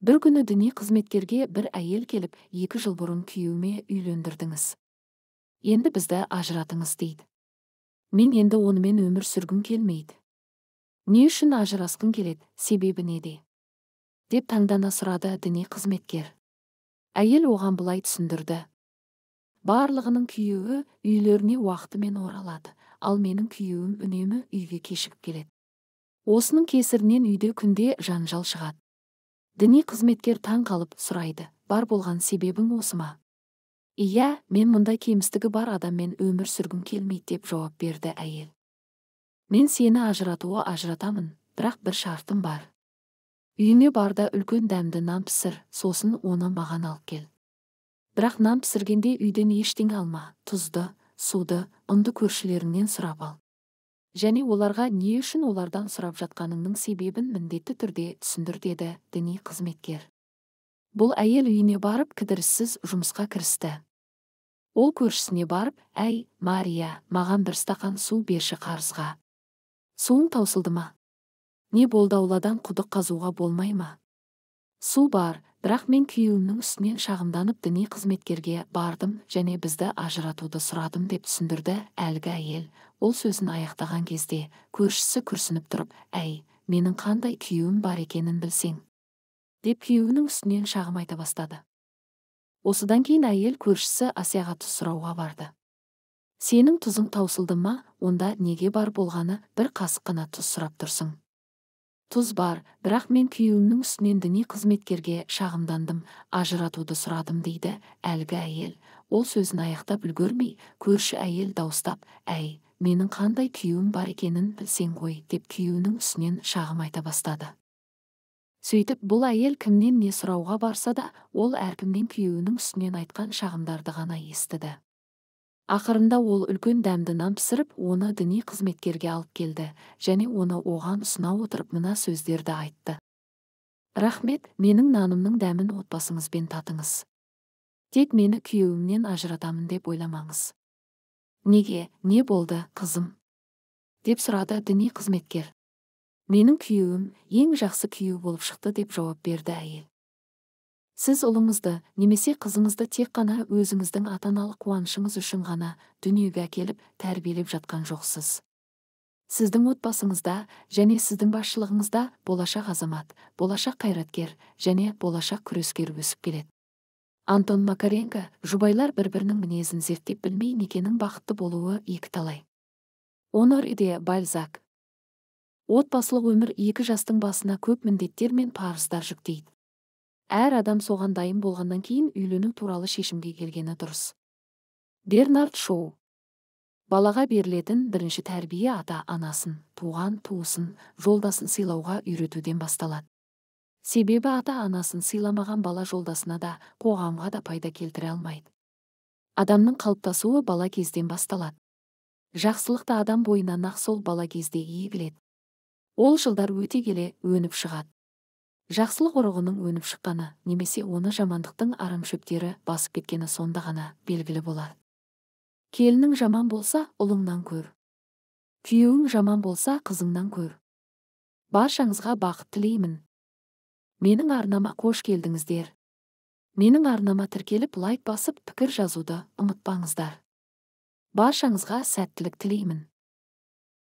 Бір күні діни қызметкерге бір әйел келіп, 2 жыл бұрын күйеуіме үйлендірдіңіз. Енді бізді ажыратыңыз дейді. Мен енді онымен өмір сүргім келмейді. Не үшін ажырасқың келеді, себебі неде? Деп таңдана сұрады діни қызметкер. Әйел оған былай түсіндірді. Барлығының күйеуі үйлеріне уақытымен оралады, ал менің күйеуім үнемі үйге кешігіп келеді. Осының кесірінен үйде күнде жанжал шығады. Діни қызметкер таң қалып сұрайды, бар болған себебің осы ма? Иә, мен мұндай кемістігі бар адаммен өмір сүргім келмейді деп жауап берді әйел. Мен сені ажыратуға ажыратамын, бірақ бір шартым бар. Үйіңе бар да үлкен дәмді нан пісір, сосын оны маған алып кел. Бірақ нан пісіргенде үйден ештеңе алма, тұзды, суды, ұнды көршілеріңнен сұрап ал. Және оларға не үшін олардан сұрап жатқаныңның себебін міндетті түрде түсіндір деді діни қызметкер. Бұл әйел үйіне барып кідіріссіз жұмысқа кірісті. Ол көршісіне барып, әй, Мария, маған бір стақан су берші қарызға. Суың таусылды ма? Не болды, ауладан құдық қазуға болмай ма? Су бар, бірақ мен күйеуімнің үстінен шағымданып діни қызметкерге бардым және бізді ажыратуды сұрадым деп түсіндірді әлгі әйел. Ол сөзін аяқтаған кезде көршісі күрсініп тұрып, әй, менің қандай күйеуім бар екенін білсең, деп күйеуінің үстінен шағым айта бастады. Осыдан кейін әйел көршісі Асияға тұз сұрауға барды. Сенің тұзың таусылды ма, онда неге бар болғаны бір қасық қана тұз сұрап тұрсың? Тұз бар, бірақ мен күйеуімнің үстінен діни қызметкерге шағымдандым, ажыратуды сұрадым дейді әлгі әйел. Ол сөзін аяқтап үлгермей, көрші әйел дауыстап, әй, менің қандай күйеуім бар екенін білсең ғой, деп күйеуінің үстінен шағым айта бастады. Сөйтіп, бұл әйел кімнен не сұрауға барса да, ол әркімнен күйеуінің үстінен айтқан шағымдарды ғана естіді. Ақырында ол үлкен дәмді нан пісіріп, оны діни қызметкерге алып келді, және оны оған ұсына отырып мына сөздерді айтты. Рахмет, менің нанымның дәмін отбасыңызбен татыңыз. Тек мені күйеуімнен ажыратамын деп ойламаңыз. Неге, не болды, қызым? Деп сұрады діни қызметкер. Менің күйеуім ең жақсы күйеу болып шықты деп жауап берді әйел. Сіз ұлыңызды немесе қызыңызды тек қана өзіңіздің ата-аналық қуанышыңыз үшін ғана дүниеге әкеліп тәрбиелеп жатқан жоқсыз. Сіздің отбасыңызда және сіздің басшылығыңызда болашақ азамат, болашақ қайраткер және болашақ күрескер өсіп келеді. Антон Макаренко, жұбайлар бір-бірінің мінезін зерттеп білмей некенің бақытты болуы екіталай. Оноре де Бальзак. Отбасылық өмір екі жастың басына көп міндеттер мен парыздар жүктейді. Әр адам соған дайын болғаннан кейін үйлену туралы шешімге келгені дұрыс. Бернард Шоу. Балаға берілетін бірінші тәрбие ата-анасын, туған туысын, жолдасын сыйлауға үйретуден басталады. Себебі ата-анасын сыйламаған бала жолдасына да, қоғамға да пайда келтіре алмайды. Адамның қалыптасуы бала кезден басталады. Жақсылықты адам бойына нақ сол бала кезде егіледі. Ол жылдар өте келе өніп шығады. Жақсылық ұрығының өніп шыққаны, немесе оны жамандықтың арамшөптері басып кеткені сонда ғана белгілі болады. Келінің жаман болса, ұлыңнан көр. Күйеуің жаман болса, қызыңнан көр. Баршаңызға бақыт тілеймін. Менің арнама қош келдіңіздер. Менің арнама тіркеліп, лайк басып, пікір жазуды ұмытпаңыздар. Баршаңызға сәттілік тілеймін.